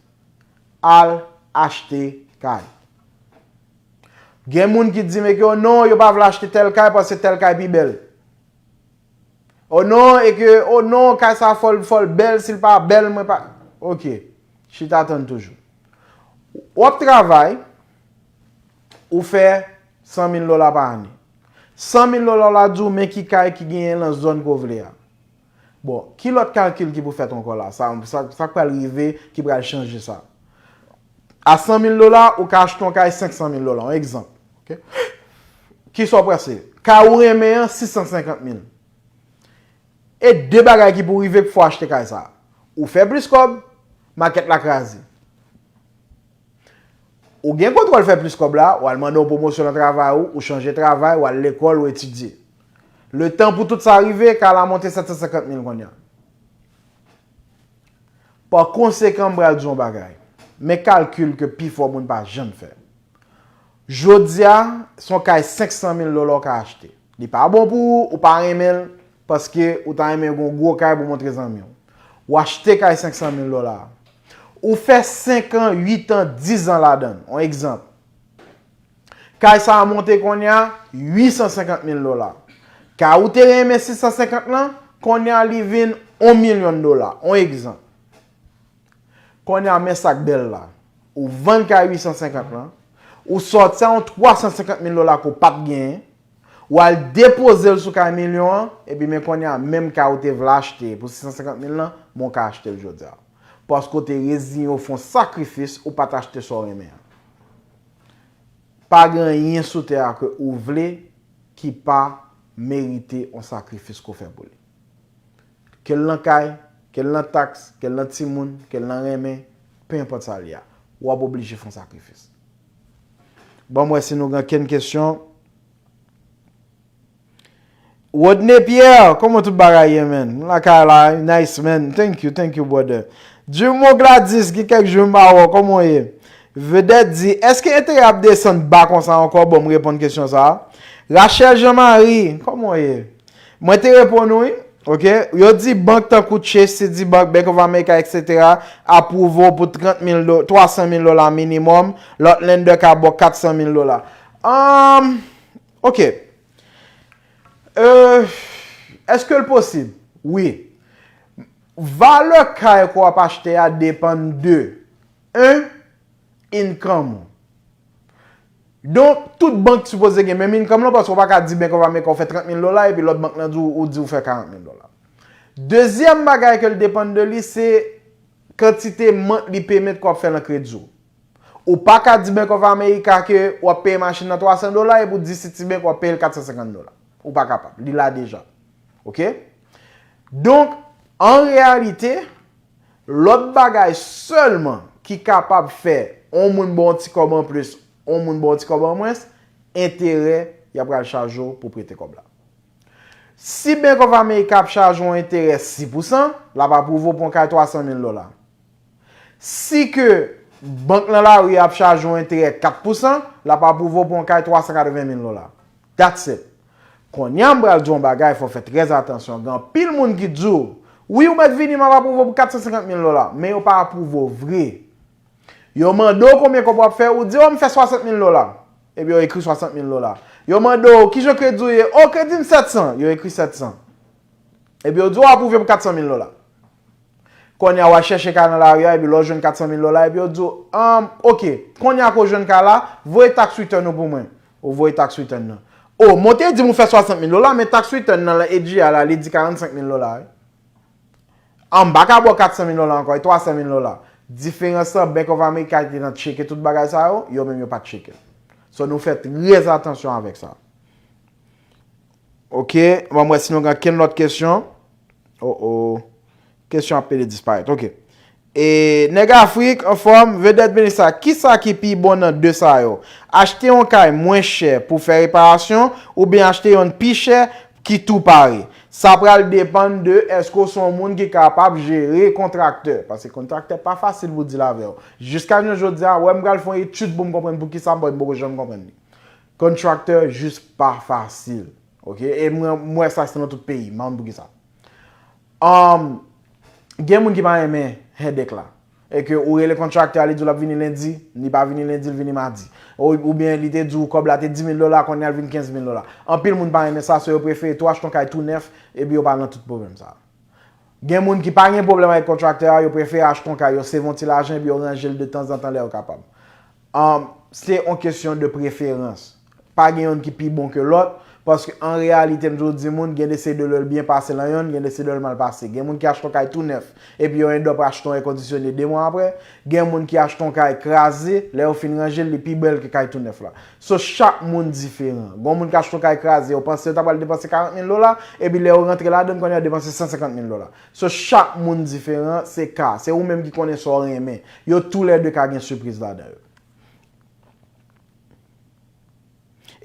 Al achte kay. Gen moun ki di m ke, oh non, yo pa vle achte tèl kay paske tèl kay pi bèl. Oh non, e ke, oh non, kay sa fò l, fò l bèl, si l pa bèl, mwen pa. Ok, chita tann toujou. W ap travay, ou fè san mil dola pa ane. San mil dola w la di w, men ki kay ki genyen nan zòn ke w vle a. Bon, ki lòt kalkil ki pou fèt ankò la? Sa, sa, sa k pral rive ki pral chanje sa? A san mil dola, ou ka achte yon kay senk san mil dola, yon egzanp. Ok? Kisa w panse? Kay ou renmen an, sis san senkant mil. E de bagay ki pou rive pou fè w achte kay sa. Ou fè plis kòb, makèt la kraze. Ou gen kote w al fè plis kòb la, w al mande yon pwomosyon nan travay ou, ou chanje travay, w al lekòl, ou etidye. Letan pou tout sa rive, kay la monte sèt san senkant mil kounye a. Pa konsekan, m pral di yon bagay. Men kalkil ke pifò moun pa janm fè. Jodi a, se yon kay senk san mil dola w ka achte. Li pa bon pou ou, ou pa renmen l, paske ou ta renmen gen yon gwo kay pou w montre zanmi w. Ou achte kay senk san mil dola a. Ou fè senk an, uit an, dis an ladan l. Yon egzanp. Kay sa a monte kounye a uit san senkant mil dola. Kay ou te renmen sis san senkant lan, kounye a li vin yon milyon dola. Yon egzanp. Kounye a men sa k bèl la. Ou vann kay uit san senkant lan, ou sòti a yon twa san senkant mil dola ke w pa t genyen, w al depoze l sou kay milyon an, epi men kounye a menm kay ou te vle achte pou sis san senkant mil lan, men w ka achte l jodi a. Paske w te reziyen w fè yon sakrifis, ou pa t achte sa w renmen an. Pa gen anyen sou tè a ke ou vle ki pa merite yon sakrifis ke w fè pou li. Ke l nan kay, ke l nan taks, ke l nan timoun, ke l nan renmen, pe enpòt sa l ye a, w ap oblije fè yon sakrifis. Ban m wè si nou gen kenn kesyon. Rodney Pierre, kòman tout bagay ye, man? M lakay la, nice, man. Thank you, thank you, brother. Jumbo Gladys, gen kèk jou m pa wè w, kòman w ye? Vedette di, èske enterè ap desann ba konsa ankò? Bon, m reponn kesyon sa a. Rachel Jean Marie, kòman w ye? Mwen te reponn ou, wi. Ok? Yo di bank tankou Chase, Citibank, Bank of America, et cetera, apwouve w pou trant mil do-, twa san mil dola minimòm, lòt lender ka ba w kat san mil dola. Um, ok. Euh, èske l posib? Wi. Valè kay ke w ap achte a depann de, en, income ou. Donk, tout bank sipoze gen menm income lan, paske w pa ka di Bank of America ou fè trant mil dola, epi lòt bank lan di w, ou di w fè karant mil dola. Dezyèm bagay ke l depann de li, se kantite monthly payment ke w ap fè nan kredi w. Ou pa ka di Bank of America ke w ap peye machin nan twa san dola, epi w di Citibank w ap peye l kat san senkant dola. Ou pa kapab. Li la deja. Ok? Donk, an reyalite, lòt bagay sèlman ki kapab fè yon moun ba w yon ti kòb anplis, yon moun ba w yon ti kòb anmwens, enterè y ap pral chaje w pou prete kòb la. Si Bank of America ap chaje w enterè sis pousan, l ap apwouve w pou yon kay twa san mil dola. Si ke bank nan lari a ap chaje w enterè kat pousan, l ap apwouve w pou yon kay twa san katreven mil dola. That's it. Kounye a, m pral di w yon bagay, fò w fè trè atansyon. Gen anpil moun ki di w, wi, ou mèt vini, m ap apwouve w pou kat san senkant mil dola. Men yo pa apwouve w vre. Yo mande w konbyen kòb w ap fè, ou di, o, m fè swasant mil dola. Epi yo ekri swasant mil dola. Yo mande w, kijan kredi w ye? O, kredi m sèt san. Yo ekri sèt san. Epi yo di w apwouve pou kat san mil dola. Kounye a, w al chèche kay nan lari a, epi lè w jwenn kat san mil dola, epi yo di w, um, ok, kounye a ke w jwenn kay la, voye tax return ou pou mwen. Ou voye tax return nan. O, men w te di m ou fè swasant mil dola, men tax return nan, nan A G I a la, li di karannsenk mil dola, wi. An, m pa ka ba w kat san mil dola ankò, e twa san mil dola. Diferans lan, Bank of America te nan tcheke tout bagay sa yo, yo menm yo pa t tcheke l. So, nou fè trè atansyon avèk sa. Ok, ban m wè si nou gen kenn lòt kesyon. Oh, oh. Kesyon ap pede disparèt. Ok. E, Nèg Afrik, anfòm, Vedèt Melissa, kisa ki pi bon nan de sa yo? Achte yon kay mwen chè pou fè reparasyon oubyen achte yonn pi chè ki tou pare? Sa pral depann de èske w se yon moun ki kapab jere kontraktè. Paske kontraktè pa fasil pou deal avè w. Jiska jounen jodi a, wè m pral fè yon etid pou m konprann poukisa m pa m poko janm konprann li. Kontraktè jis pa fasil. Ok? E mwen, m wè sa se nan tout peyi. M pa konn poukisa. Um, gen moun ki pa renmen headache la. E ke ou rele kontraktè a, li di w l ap vini lendi, li pa vini lendi, li vini madi. Ou, oubyen li te di w kòb la te dis mil dola, kounye a l vin kenz mil dola. Anpil moun pa renmen sa, so yo prefere tou achte yon kay tou nèf, epi yo pa nan tout pwoblèm sa. Gen moun ki pa gen pwoblèm avèk kontraktè a, yo prefere achte yon kay, yo seve yon ti lajan, epi yo ranje l de tanzantan lè yo kapab. Um, se yon kesyon de preferans. Pa gen yonn ki pi bon ke lòt, paske an reyalite, m toujou di moun, gen de se de lè l byen pase lan yonn, gen de se de lè l mal pase. Gen moun ki achte yon kay tou nèf, epi yo end up achte yon èkondisyone de mwa apre. Gen moun ki achte yon kay kraze, lè yo fin ranje l, li pi bèl ke kay tou nèf la. So, chak moun diferan. Gen moun ki achte yon kay kraze, yo panse yo ta pral depanse karant mil dola, epi lè yo rantre ladan l, kounye a yo depanse san senkant mil dola. So, chak moun diferan, se ka. Se ou menm ki konnen sa w renmen. Yo toulède ka gen sipriz ladan yo.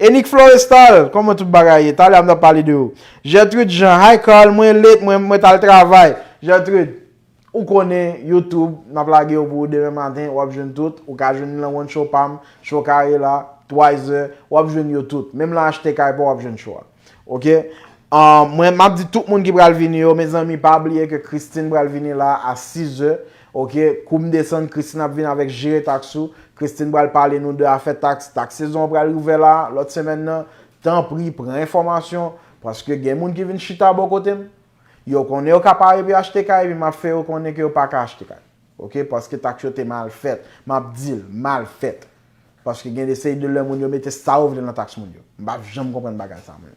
Enik Florestal, kòman tout bagay ye? Talè a m t ap pale de ou. Gertrude Jean, hi Carl, mwen late, mwen, mwen t al travay. Gertrude, ou konnen YouTube, n ap lage yo pou ou demen maten, w ap jwenn tout. Ou ka jwenn li nan One Show pa m, Show Kare la, Twizer, w ap jwenn yo tout. Menm lan achte kay pa w, w ap jwenn show a. Ok? Ah, mwen, m ap di tout moun ki pral vini yo, mezanmi, pa bliye ke Christine pral vini la a sizè. Ok? Kou m desann, Christine ap vin avèk Jere Taks Ou. Christine pral pale nou de afè taks. Taks sezon an pral ouvè la, lòt semèn nan. Tanpri, pran enfòmasyon, paske gen moun ki vin chita bò kote m. Yo konnen yo ka pare pou yo achte kay, epi m ap fè yo konnen ke yo pa ka achte kay. Ok? Paske taks yo te mal fèt. M ap di l, mal fèt. Paske gen de seri de lè moun yo mete sa yo vle nan taks moun yo. M p ap janm konprann bagay sa, mwen.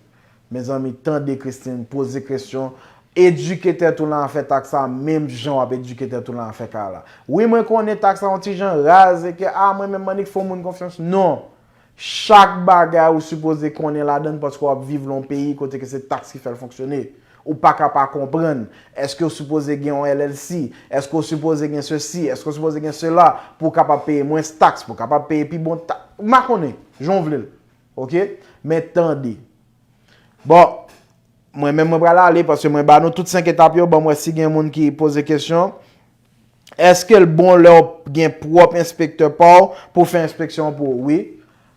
Mezanmi, tande Christine, poze kesyon. Edike tèt ou nan afè taks sa, menm jan w ap edike tèt ou nan afè kay la. Wi, mwen konnen taks la yon ti jan raz, e ke, a, mwen menm, m annik fè yon moun konfyans. Non! Chak bagay ou sipoze konnen ladan l, paske w ap viv lan yon peyi kote ke se taks ki fè l fonksyone. Ou pa ka pa konprann. Èske w sipoze gen yon L L C? Èske w sipoze gen sesi? Èske w sipoze gen sela pou w kapab peye mwens taks, pou w kapab peye pi bon taks? M pa konnen. Jan w vle l. Ok? Men tande. Bon, mwen menm mwen pral ale paske mwen ba nou tout senk etap yo. Ban m wè si gen moun ki poze kesyon. Èske l bon lè w gen pwòp enspektè pa w pou fè enspeksyon pou ou? Wi.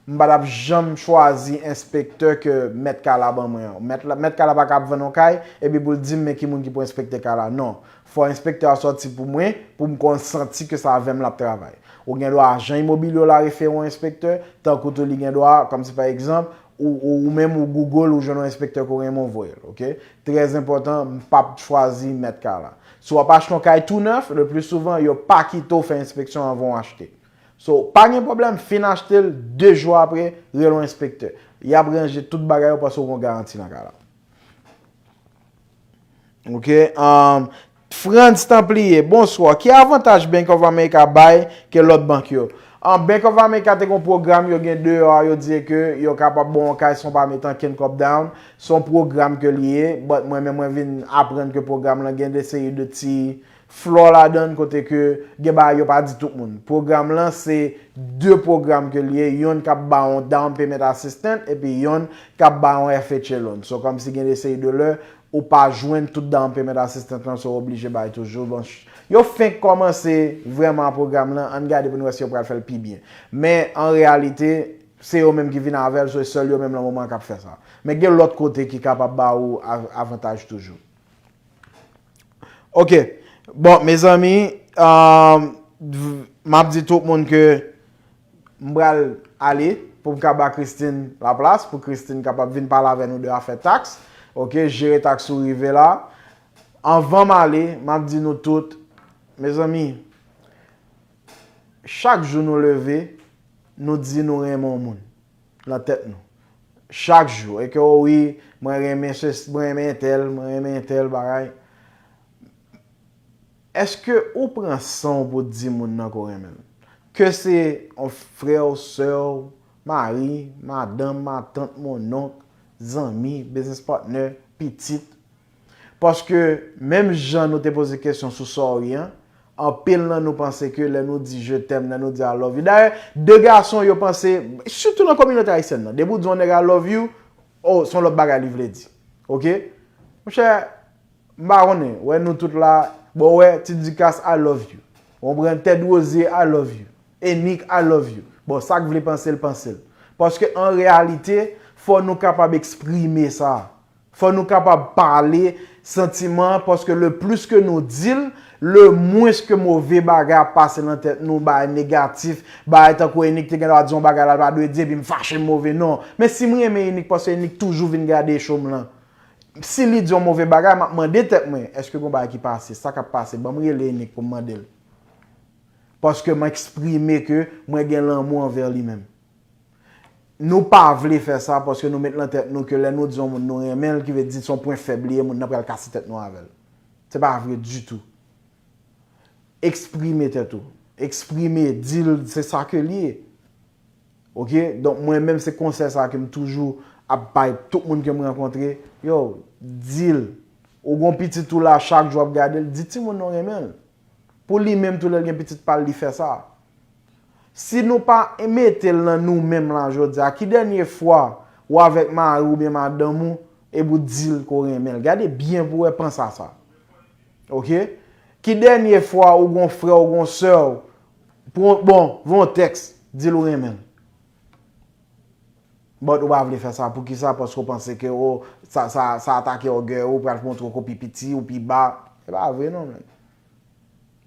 M pa t ap janm chwazi enspektè ke mèt kay la ban mwen an. Mèt la, mèt kay la pa ka ap vann yon kay, epi pou l di m, men ki moun ki pou enspekte kay la. Non. Fò enspektè a sòti pou mwen, pou m konn santi ke se avè m l ap travay. Ou gen dwa ajan imobilye w la refere w enspektè, tankou tou li gen dwa, kòmsi pa egzanp, ou, ou, ou menm ou Google, ou jwenn yon enspektè ke w renmen, w voye l, ok? Trè enpòtan, m p ap chwazi mèt kay la. Si w ap achte yon kay tou nèf, le pli souvan, yo pa kite w fè enspeksyon anvan w achte. So, pa gen pwoblèm, fin achte l, de jou apre, rele yon enspektè. Y ap ranje tout bagay yo paske w gen yon garanti nan kay la. Ok, um, Frantz Templier, bonswa. Ki avantaj Bank of America bay ke lòt bank yo? Um, Bank of America te gen yon pwogram yo gen deyò a, yo di ke yo kapab ba w yon kay san w pa met ankenn kòb down. Se yon pwogram ke li ye, but mwen menm mwen vin aprann ke pwogram lan gen de seri de ti flaw ladan l kote ke gen bagay yo pa di tout moun. Pwogram lan se de pwogram ke li ye, yonn k ap ba w yon down payment assistance epi yonn k ap ba w yon F H A loan. So, kòmsi gen de seri de lè, ou pa jwenn tout down payment assistance lan, so w oblije bay toujou. Bon, ch-, yo fenk kòmanse vrèman pwogram lan, ann gade pou n wè si yo pral fè l pi byen. Men, an reyalite, se yo menm ki vin avè l, so e sèl yo menm nan moman an k ap fè sa. Men gen lòt kote ki kapab ba ou av-, avantaj toujou. Ok. Bon, mezanmi, um, v-, m ap di tout moun ke m pral ale pou m ka ba Christine laplas, pou Christine kapab vin pale avè nou de afè taks. Ok, Jere Taks Ou rive la. Anvan m ale, m ap di nou tout, mezanmi, chak jou nou leve, nou di nou renmen yon moun nan tèt nou. Chak jou. E ke, o wi, mwen renmen se, mwen renmen entèl, mwen renmen entèl bagay. Èske ou pran san w pou di moun nan ke w renmen l? Ke se yon frè w, sè w, mari, madanm, matant, mononk, zanmi, business partner, pitit. Paske menm jan nou te poze kesyon sou sorry an, anpil nan nou panse ke lè nou di je t'aime, lè nou di I love you. Dayè, de gason yo panse, sitou nan kominote ayisyèn nan, depi w di yon nèg I love you, oh, se yon lòt bagay li vle di. Oke? Monchè, m pa konnen, wè nou tout la, bon, wè, Ti Ducasse, I love you. Bon, pran Ted Rosier, I love you. Enik, I love you. Bon, sa k vle panse l, panse l. Paske an reyalite, fò nou kapab eksprime sa. Fò nou kapab pale santiman an, paske le plis ke nou di l, le mwens ke move bagay ap pase nan tèt nou, bagay negatif, bagay tankou Enik te gen dwa di yon bagay la, l pa dwe di, epi m fache, m move, non. Men si m renmen Enik, paske Enik toujou vin gade show m lan, si li di yon move bagay, m ap mande tèt mwen, èske gon bagay ki pase? Sa k ap pase? Ban m rele Enik pou m mande l. Paske m eksprime ke mwen gen lanmou anvè li menm. Nou pa vle fè sa paske nou met nan tèt nou ke lè nou di yon moun nou renmen l, ki vle di se yon pwen fèb li ye, moun nan pral kase tèt nou avè l. Se pa vre ditou. Eksprime tèt ou. Eksprime, di l, se sa ke li ye. Oke? Donk, mwen menm, se konsèy sa ke m toujou ap bay tout moun ke m rankontre. Yo, di l. Ou gon pitit ou la, chak jou ap gade l, di timoun nou renmen l. Pou li menm tou, lè l gen pitit pa l, li fè sa. Si nou pa mete l nan nou menm la jodi a, ki dènye fwa ou avèk mari w oubyen madanm ou, epi w di l ke w renmen l? Gade byen pou w wè, panse a sa. Oke? Ki dènye fwa ou gon frè, ou gon sè w, pou, bon, voye yon tèks, di l ou renmen l. But ou pa vle fè sa. Poukisa? Paske w panse ke, oh, sa, sa, sa atake ògèy ou, ou pral montre w ke w pi piti, ou pi ba. Se pa vre non, menn.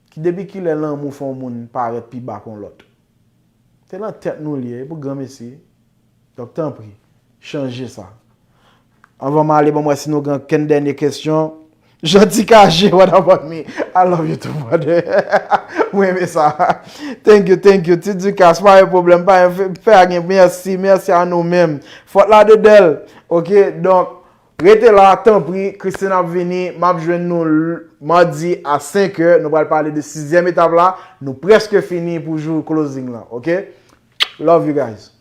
Ki, depi kilè lanmou fè yon moun parèt pi ba ke yon lòt? Se nan tèt nou l ye, e pou granmesi. Donk, tanpri, chanje sa. Anvan m ale, ban m wè si nou gen kenn dènye kesyon. Janti Kaje, what about me? I love you too, brother. Mwen renmen sa. Thank you, thank you. Ti Ducasse, pa gen pwoblèm, pa gen fè, fè a gen, mèsi, mèsi a nou menm. Fort Lauderdale, oke, donk, rete la, tanpri, Christine ap vini, m ap jwenn nou l-, madi a senk è, nou pral pale de sizyèm etap la, nou prèske fini pou jou closing la, oke? Love you guys.